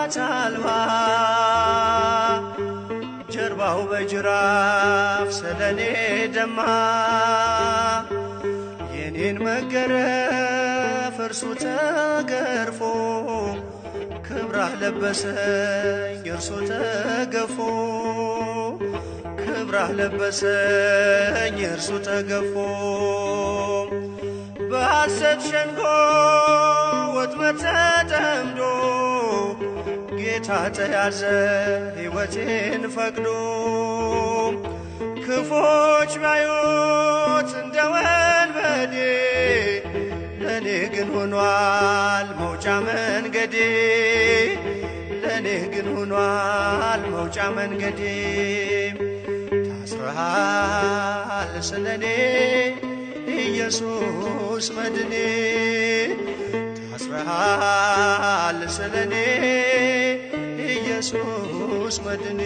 ጥፋት አልባ፣ ጀርባው በጅራፍ ስለኔ ደማ። የኔን መገረፍ እርሱ ተገርፎ፣ ክብራህ ለበሰኝ እርሱ ተገፎ፣ ክብራህ ለበሰኝ እርሱ ተገፎ። በሐሰት ሸንጎ ወጥመድ ተጠምዶ ጌታ ተያዘ ሕይወቴን ፈቅዶ። ክፎች ባዩት እንደ ወንበዴ፣ ለእኔ ግን ሆኗል መውጫ መንገዴ፣ ለእኔ ግን ሆኗል መውጫ መንገዴ። ታስረሃል ስለኔ ኢየሱስ መድኔ፣ ታስረሃል ስለኔ ኢየሱስ መድኔ።